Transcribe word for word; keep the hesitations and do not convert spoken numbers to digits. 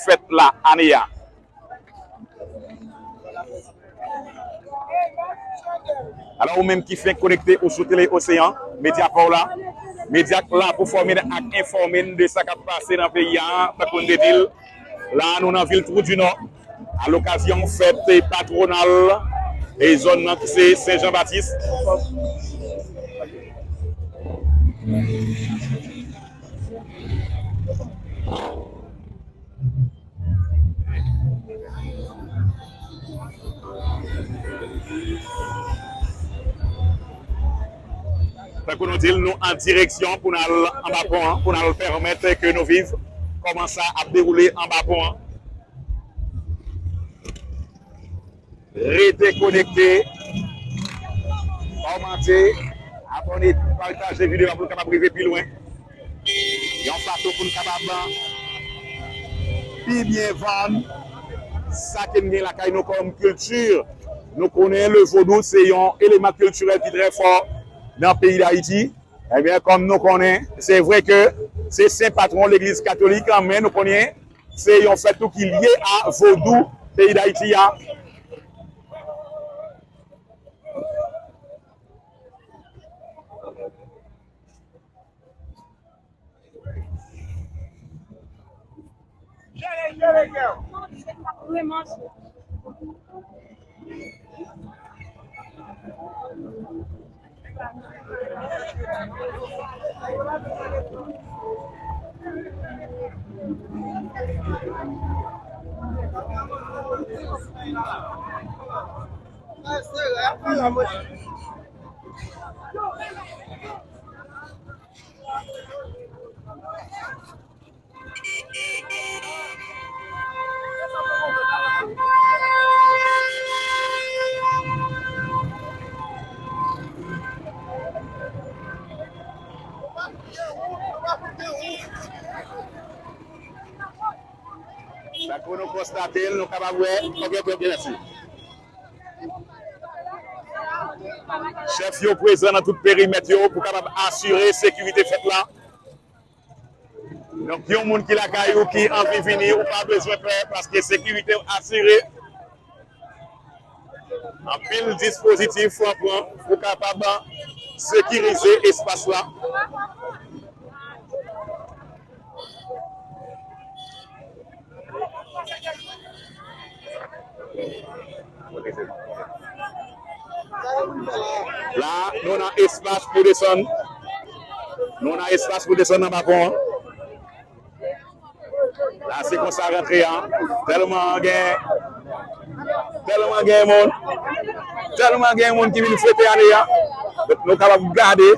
fèt la, ane a. Alò, ou menm ki fenk konekte ou sou Tele Oseyan, medya pa w la, medya k la pou fòme n ak enfòme n de sa k ap pase nan peyi a, tankou n te di l, la, nou nan vil Trou di Nò, a lokazyon fèt patwonal e zòn nan ki se Sen Jan Batis. Tankou nou di l, nou an direksyon pou n al anba pon an, pou n al pèmèt ke nou viv kòman sa ap dewoule anba pon an. Rete konekte, kòmante, abòne, pataje videyo a pou n kapab rive pi lwen. Yon fason pou n kapab pi byen vann sa ke n gen lakay nou kòm kilti. Nou konnen le vodou se yon eleman kiltirèl ki trè fò nan peyi Dayiti. Ebyen, kòm nou konnen, se vre ke se sen patwon legliz katolik, men nou konnen se yon fèt tou ki lye a vodou peyi Dayiti a. Sa ke nou konstate, nou kapab wè. Ok, ok, ok, mèsi. Chèf yo prezan nan tout perimèt yo pou kapab asire sekirite fèt la. Donk, yon moun ki lakay ou ki anvi vini, ou pa bezwen pè, paske sekirite w asire. Anpil dispozitif pran pou kapab sekirize espas la. La, nou nan espas pou desann. Nou nan espas pou desann anba pon an. La, se konsa rantre a. Tèlman gen, tèlman gen moun. Tèlman gen moun ki vin fete ane a. Donk, nou kapab gade.